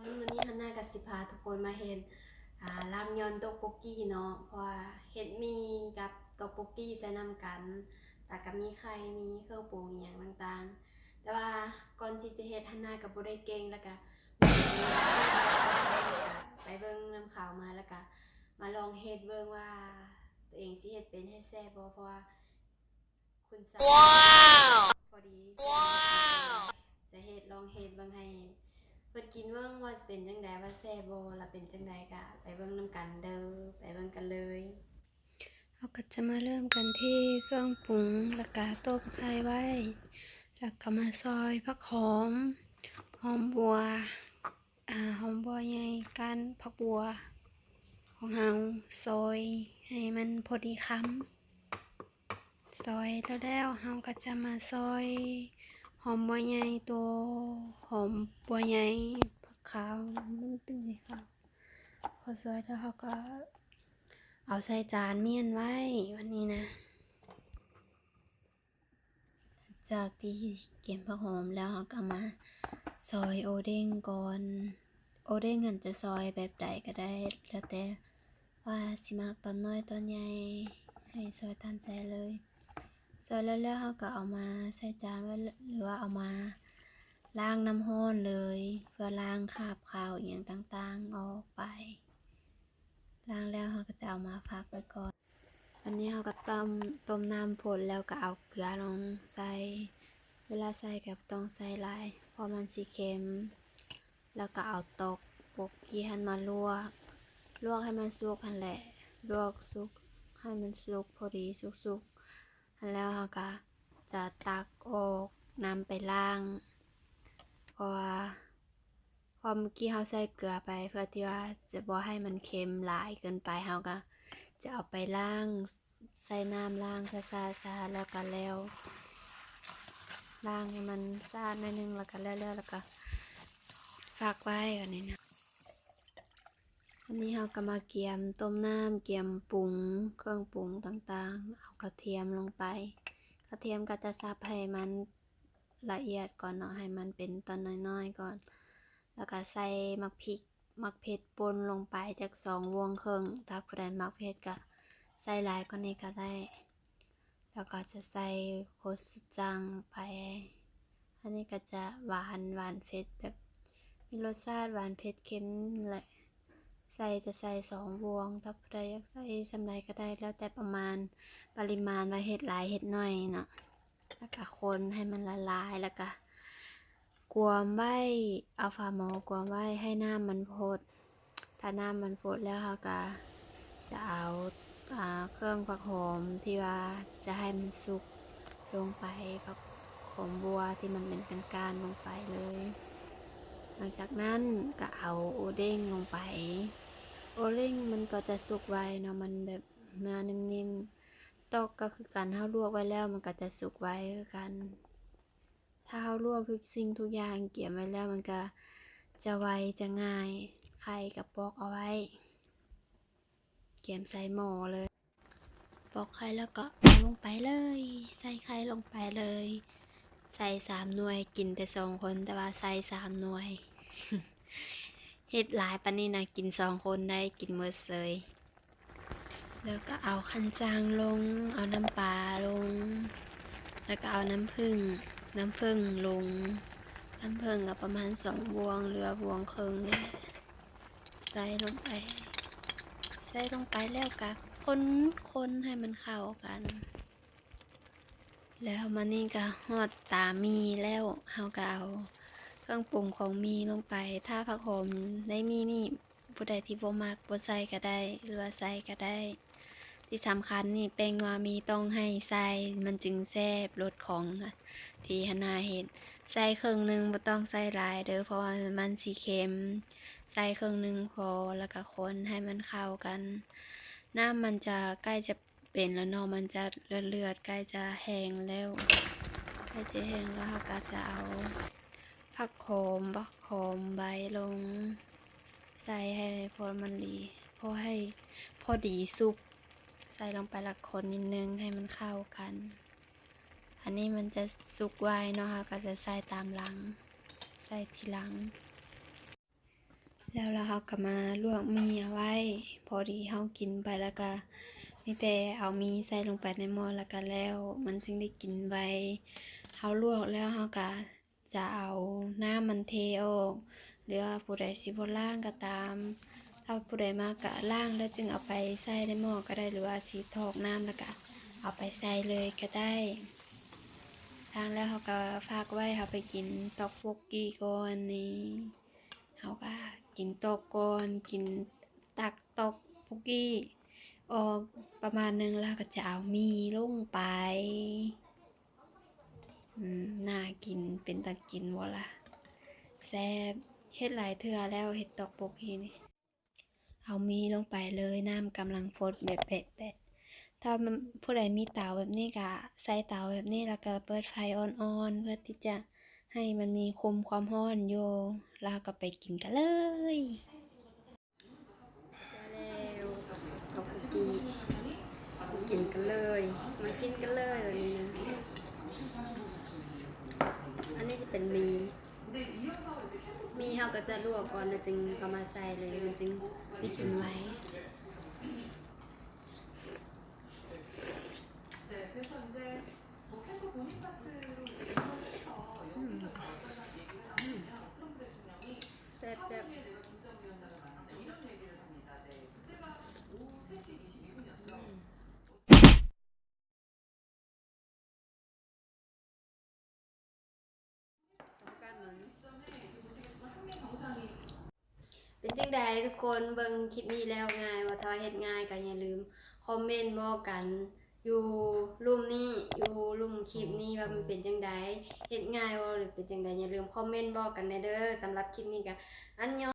ມື້ນີ້ຮັນນາກໍຊິພາທຸກຄົນມາເຮັດ ອ່າ ລາບຍອນໂຕກໂປກກີ້ເນາະ ເພາະວ່າເຮັດໝີ່ກັບໂຕກໂປກກີ້ໃສ່ນຳກັນ ແລ້ວກໍມີໄຂ່ ມີເຄື່ອງປຸງອີ່ຫຍັງຕ່າງໆ ແຕ່ວ່າກ່ອນທີ່ຈະເຮັດ ຮັນນາກໍບໍ່ໄດ້ເກັ່ງ ແລ້ວກໍ ໄປເບິ່ງນຳເຂົາມາ ແລ້ວກໍມາລອງເຮັດເບິ່ງວ່າ ຕົວເອງຊິເຮັດເປັນໃຫ້ແຊບບໍ່ ເພາະວ່າ ຄຸນຊາຍ ວ້າວ ພໍດີ ວ້າວ ຈະເຮັດ ລອງເຮັດເບິ່ງໃຫ້ເພິ່ນກິນເບິ່ງວ່າເປັນຈັ່ງໃດ ວ່າແຊບບໍ່ ລະເປັນຈັ່ງໃດກະໄປເບິ່ງນຳກັນເດີ ໄປເບິ່ງກັນເລີຍ. ເຮົາກໍຈະມາເລີ່ມກັນທີ່ເຄື່ອງປຸງ ລະກະຕົ້ມໄຂ່ໄວ້ ລະກະມາຊອຍຜັກຫອມ ຫອມບົ່ວ ອາ ຫອມບົ່ວໃຫຍ່ ກ້ານຜັກບົ່ວຂອງເຮົາ ຊອຍໃຫ້ມັນພໍດີຄຳ. ຊອຍແລ້ວໆ ເຮົາກໍຈະມາຊອຍຫອມບົ່ວໃຫຍ່ ໂຕຫອມບົ່ວໃຫຍ່ ຜັກຂາວ ມັນເປັນສີຂາວ. ພໍຊອຍແລ້ວເຮົາກໍເອົາໃສ່ຈານມ້ຽນໄວ້ ບາດນີ້ນະ. ຫຼັງຈາກທີ່ກຽມຜັກຫອມແລ້ວ ເຮົາກໍມາຊອຍໂອເດ້ງກ່ອນ. ໂອເດ້ງຫັ້ນຈະຊອຍແບບໃດກໍໄດ້ ແລ້ວແຕ່ວ່າຊິມັກຕອນນ້ອຍຕອນໃຫຍ່ ໃຫ້ຊອຍຕາມໃຈເລີຍ. ຊອຍແລ້ວໆ ເຮົາກໍເອົາມາໃສ່ຈານໄວ້ ຫຼືວ່າເອົາມາລ້າງນ້ຳຮ້ອນເລີຍ ເພື່ອລ້າງຄາບຄາວອີ່ຫຍັງຕ່າງໆອອກໄປ. ລ້າງແລ້ວເຮົາກໍຈະເອົາມາພັກໄວ້ກ່ອນ. ອັນນີ້ເຮົາກໍຕົ້ມ ຕົ້ມນ້ຳຟົດແລ້ວກໍເອົາເກືອລົງໃສ່. ເວລາໃສ່ກໍບໍ່ຕ້ອງໃສ່ຫຼາຍ ເພາະມັນຊິເຄັມ. ແລ້ວກໍເອົາຕອກປົກກີ້ຫັ້ນມາລວກ ລວກໃຫ້ມັນສຸກຫັ້ນແຫຼະ ລວກສຸກໃຫ້ມັນສຸກພໍດີສຸກໆ ຫັ້ນແລ້ວເຮົາກໍຈະຕັກອອກ ນຳໄປລ້າງ ເພາະວ່າ ເພາະເມື່ອກີ້ເຮົາໃສ່ເກືອໄປ ເພື່ອທີ່ວ່າຈະບໍ່ໃຫ້ມັນເຄັມຫຼາຍເກີນໄປ ເຮົາກໍຈະເອົາໄປລ້າງ ໃສ່ນ້ຳລ້າງຊະໆ ຊະ ແລ້ວກໍແລ້ວ ລ້າງໃຫ້ມັນສະອາດໜ້ອຍໜຶ່ງ ແລ້ວກໍແລ້ວໆ ແລ້ວກໍພັກໄວ້ ບາດນີ້ນະ. ອັນນີ້ເຮົາກໍມາກຽມຕົ້ມນ້ຳ ກຽມປຸງເຄື່ອງປຸງຕ່າງໆ ເອົາກະທຽມລົງໄປ. ກະທຽມກໍຈະສັບໃຫ້ມັນລະອຽດກ່ອນເນາະ ໃຫ້ມັນເປັນຕອນນ້ອຍໆກ່ອນ ແລ້ວກໍໃສ່ໝາກພິກ ໝາກເຜັດປົ່ນລົງໄປຈັກສອງບ່ວງເຄິ່ງ. ຖ້າຜູ້ໃດມັກເຜັດກໍໃສ່ຫຼາຍກວ່ານີ້ກໍໄດ້. ແລ້ວກໍຈະໃສ່ໂຄຊູຈັງໄປ. ອັນນີ້ກໍຈະຫວານ ຫວານເຜັດ ແບບມີລົດຊາດຫວານເຜັດເຄັມແຫຼະ. ໃສ່ ຈະໃສ່ສອງບ່ວງ ຖ້າຜູ້ໃດຢາກໃສ່ສ່ຳໃດກໍໄດ້ ແລ້ວແຕ່ປະມານ ປະລິມານວ່າເຮັດຫຼາຍເຮັດໜ້ອຍເນາະ. ແລ້ວກໍຄົນໃຫ້ມັນລະລາຍ ແລ້ວກໍກວມໄວ້ ເອົາຝາໝໍກວມໄວ້ໃຫ້ນ້ຳມັນຟົດ. ຖ້ານ້ຳມັນຟົດແລ້ວ ເຮົາກໍຈະເອົາ ອາ ເຄື່ອງຜັກຫອມທີ່ວ່າຈະໃຫ້ມັນສຸກລົງໄປ ຜັກຫອມບົ່ວທີ່ມັນເປັນກ້ານໆລົງໄປເລີຍ. ຫຼັງຈາກນັ້ນກໍເອົາໂອເດ້ງລົງໄປ. ໂອເດ້ງມັນກໍຈະສຸກໄວເນາະ ມັນແບບເນື້ອໜິ່ມໆ. ຕອກກໍຄືກັນ ເຮົາລວກໄວ້ແລ້ວມັນກໍຈະສຸກໄວຄືກັນ. ຖ້າເຮົາລວກທຸກສິ່ງທຸກຢ່າງກຽມໄວ້ແລ້ວ ມັນກະຈະໄວຈະງ່າຍ. ໄຂ່ກະປອກເອົາໄວ້ ກຽມໃສ່ໝໍ້ເລີຍ. ປອກໄຂ່ແລ້ວກໍເອົາລົງໄປເລີຍ ໃສ່ໄຂ່ລົງໄປເລີຍ. ໃສ່ສາມໜ່ວຍ ກິນແຕ່ສອງຄົນ ແຕ່ວ່າໃສ່ສາມໜ່ວຍ. ເຮັດຫຼາຍປານນີ້ນະ ກິນສອງຄົນໄດ້ ກິນໝົດເສີຍ. ແລ້ວກໍເອົາຄັນຈັງລົງ ເອົານ້ຳປາລົງ ແລ້ວກໍເອົານ້ຳເຜິ້ງ ນ້ຳເຜິ້ງລົງ. ນ້ຳເຜິ້ງກໍປະມານສອງບ່ວງ ຫຼືວ່າບ່ວງເຄິ່ງນີ້ແຫຼະ ໃສ່ລົງໄປ ໃສ່ລົງໄປແລ້ວກໍຄົນ ຄົນໃຫ້ມັນເຂົ້າກັນ. ແລ້ວມານີ້ກໍຮອດຕາໝີ່ແລ້ວ ເຮົາກໍເອົາເຄື່ອງປຸງຂອງໝີ່ລົງໄປ. ຖ້າຜັກຫອມໃນໝີ່ນີ້ ຜູ້ໃດທີ່ບໍ່ມັກບໍ່ໃສ່ກໍໄດ້ ຫຼືວ່າໃສ່ກໍໄດ້. ທີ່ສຳຄັນນີ້ ແປ້ງນົວໝີ່ຕ້ອງໃຫ້ໃສ່ ມັນຈຶ່ງແຊບ. ລົດຂອງທີ່ຮັນນາເຮັດ ໃສ່ເຄິ່ງໜຶ່ງ ບໍ່ຕ້ອງໃສ່ຫຼາຍເດີ ເພາະວ່າມັນຊິເຄັມ. ໃສ່ເຄິ່ງໜຶ່ງພໍ ແລ້ວກໍຄົນໃຫ້ມັນເຂົ້າກັນ. ນ້ຳມັນຈະໃກ້ຈະ ເປັນແລ້ວເນາະ ມັນຈະເລືອດໆ ໃກ້ຈະແຫ້ງແລ້ວ ໃກ້ຈະແຫ້ງແລ້ວ ເຮົາກໍຈະເອົາຜັກຫອມ ຜັກຫອມໃບລົງ ໃສ່ໃຫ້ພໍມັນດີ ພໍໃຫ້ພໍດີສຸກ ໃສ່ລົງໄປ ແລ້ວຄົນນິດໜຶ່ງໃຫ້ມັນເຂົ້າກັນ. ອັນນີ້ມັນຈະສຸກໄວເນາະ ເຮົາກໍຈະໃສ່ຕາມຫຼັງ ໃສ່ທີຫຼັງ. ແລ້ວ ແລ້ວເຮົາກໍມາລວກໝີ່ເອົາໄວ້. ພໍດີເຮົາກິນໄປແລ້ວກໍມີແຕ່ເອົາໝີ່ໃສ່ລົງໄປໃນໝໍ້ແລ້ວກໍແລ້ວ ມັນຈຶ່ງໄດ້ກິນໄວ. ເຮົາລວກແລ້ວເຮົາກໍຈະເອົານ້ຳມັນເທອອກ ຫຼືວ່າຜູ້ໃດຊິບໍ່ລ້າງກໍຕາມ ຖ້າຜູ້ໃດມັກກໍລ້າງແລ້ວຈຶ່ງເອົາໄປໃສ່ໃນໝໍ້ກໍໄດ້ ຫຼືວ່າຊິຖອກນ້ຳແລ້ວກໍເອົາໄປໃສ່ເລີຍກໍໄດ້. ລ້າງແລ້ວເຮົາກໍພັກໄວ້ ເຮົາໄປກິນຕອກໂບກີກ່ອນນີ້. ເຮົາກໍກິນຕອກກ່ອນ ກິນຕັກຕອກໂບກີອອກປະມານໜຶ່ງ ແລ້ວເຮົາກໍຈະເອົາໝີ່ລົງໄປ. ອືມ ໜ້າກິນ ເປັນຕາກິນບໍ່ລະ? ແຊບ. ເຮັດຫຼາຍເທື່ອແລ້ວ ເຮັດຕອກໂບກີນີ້. ເອົາໝີ່ລົງໄປເລີຍ ນ້ຳກຳລັງຟົດແບດໆໆ. ຖ້າຜູ້ໃດມີເຕົາແບບນີ້ກະໃສ່ເຕົາແບບນີ້ ແລ້ວກະເປີດໄຟອ່ອນໆ ເພື່ອທີ່ຈະໃຫ້ມັນມີຄຸມຄວາມຮ້ອນຢູ່ ແລ້ວເຮົາກະໄປກິນກັນເລີຍ. ມາແລ້ວ ເອົາຄຸກກີ້ ກິນກັນເລີຍ ມາກິນກັນເລີຍບາດນີ້ນະ. ອັນນີ້ຈະເປັນໝີ່ ໝີ່ເຮົາກໍຈະລວກກ່ອນ ແລ້ວຈຶ່ງເອົາມາໃສ່ເລີຍ ມັນຈຶ່ງໄດ້ກິນໄວ. ແຊບໆ. ເປັນຈັ່ງໃດທຸກຄົນ ເບິ່ງຄລິບນີ້ແລ້ວງ່າຍບໍ່? ຖ້າເຮັດງ່າຍກໍຢ່າລືມຄອມເມັນບອກກັນຢູ່ລຸ່ມນີ້ ຢູ່ລຸ່ມຄລິບນີ້ວ່າມັນເປັນຈັ່ງໃດ ເຮັດງ່າຍບໍ່ ຫຼືເປັນຈັ່ງໃດ? ຢ່າລືມຄອມເມັນບອກກັນແດ່ເດີ. ສຳລັບຄລິບນີ້ກໍອັນຍອງ.